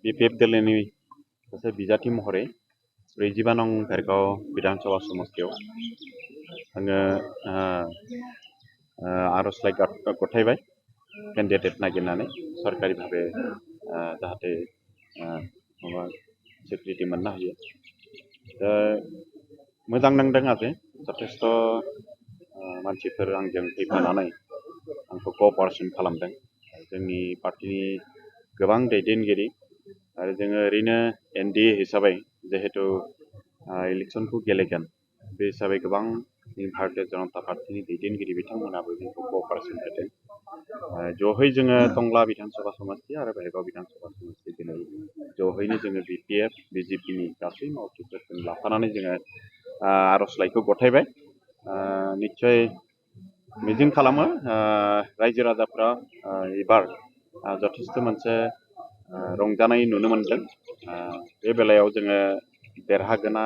BPF दलनि सासे बिजाथि महरै 45 नं भेरगाव बिधानसभा समस्तियाव आङो आर'जलाइ गथायबाय केन्डिडेट नागिरनानै सरकारि भाबे जाहाथे माबा सिक्रिटि मोननो हायो। दा मोजां नांदों आरो जथेस्थ' मानसिफोर आंजों फैफानानै आंखौ क'अपारेसन खालामदों। जोंनि पार्टिनि गोबां दैदेनगिरि आरो जोङो ओरैनो NDA हिसाबै जिहेतु इलेक्सनखौ गेलेगोन बे हिसाबै गोबां भारतीय जनता पार्टिनि दैदेनगिरि बिथांमोनाबो जोंखौ क'अपारेसन होदों। ज'है जोङो टंला बिधानसभा समस्ति आरो भेरगाव बिधानसभा समस्ति दिनै ज'हैनो जोङो BPF BJPनि गासै मावथिफोरजों लाफानानै जोङो आर'जलाइखौ गथायबाय। निस्सय मिजिं खालामो रायजो राजाफ्रा एबार जथेस्थ' मोनसे रंजानाय नुनो मोनदों। बे बेलायाव जोङो देरहागोना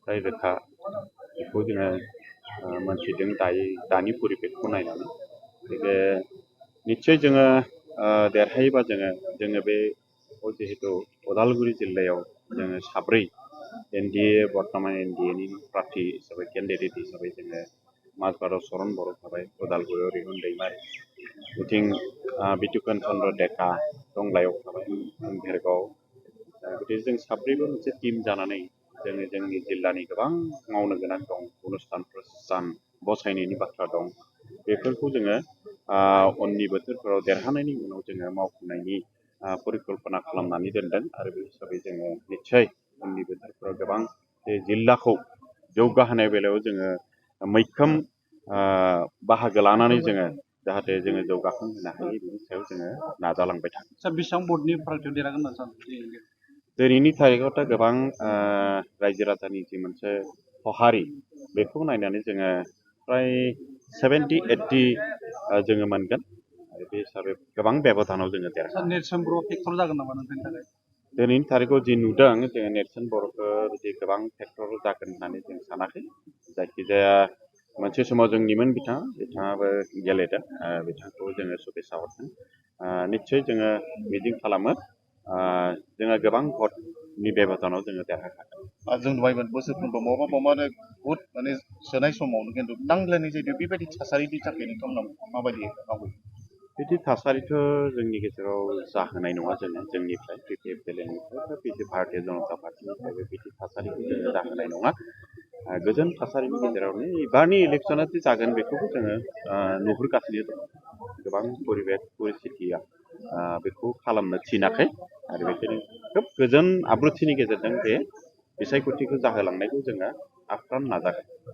फ्राय रोखा बेखौ जोङो मोनथिदों दानि परिबेखखौ नायनानै। बे निस्सय जोङो देरहायोबा जोङो बे जिहेतु उदालगुरि जिल्लायाव जोङो 7 NDA बर्तमान NDAनि प्रार्थी हिसाबै केन्डिडेट हिसाबै जोङो माजबाराव चरण बर' थाबाय, उदालगुरियाव रिहुन दैमारि, बिथिं बितुपन चन्द्र डेका टंलायाव थाबाय, भेरगाव। गतिके जों 7 मोनसे टीम जानानै जोङो जोंनि जिल्लानि गोबां मावनो गोनां दं, अनुस्थान प्रतिष्ठान बसायनायनि बाथ्रा दं। बेफोरखौ जोङो उननि बोथोरफोराव देरहानायनि उनाव जोङो मावफुंनायनि परिकल्पना खालामनानै दोनदों आरो बे हिसाबै जोङो निस्सय उननि बोथोरफोराव गोबां बे जिल्लाखौ जौगाहोनाय बेलायाव जोङो मैखोम बाहागो लानानै जोङो जाहाथे जोङो जौगाखांहोनो हायो बेनि सायाव जोङो नाजालांबाय थागोन। सार बेसेबां भटनि पार्टियाव देरहागोन होनना सानो? दिनैनि थारिखआवथ' गोबां रायजो राजानि जि मोनसे सहारि बेखौ नायनानै जोङो फ्राय 70-80 जोङो मोनगोन आरो बे हिसाबै गोबां बेब'धानाव जोङो देरहागोन। नेरसोन बर' फेक्टर जागोन नामा नोंथांनि थाखाय? दिनैनि थारिखआव जि नुदों जोङो नेरसोन बर'खौ बिदि गोबां फेक्टर जागोन होननानै जों सानाखै। जायखिजाया मोनसे समाव जोंनिमोन बिथाङाबो गेलेदों, बिथांखौ जोङो शुभेच्छा हरदों। निस्सय जोङो मिजिं खालामो जोङो गोबां भटनि बेब'धानाव जोङो देरहागोन। जों नुबायमोन बोसोरफ्रोमबो बबेबा भट माने सोनाय समावनो खिन्थु नांलायनाय जायो। बेबायदि थासारिनि थाखाय नोंथांमोना माबायदि मावो? बिदि थासारिथ' जोंनि गेजेराव जाहोनाय नङा जोंनिफ्राय BPF दलनिफ्राय बा भारतीय जनता पार्टिनिफ्रायबो बिदि थासारिखौ जोङो जाहोनाय नङा। गोजोन थासारिनि गेजेरावनो एबारनि इलेक्सना जे जागोन बेखौबो जोङो नुहुरगासिनो दं। गोबां परिबेक परिस्थितिया बेखौ खालामनो थिनाखै आरो बेखायनो खोब गोजोन आब्रुथिनि गेजेरजों बे बिसायख'थिखौ जाहोलांनायखौ जोङो आप्रान नाजागोन।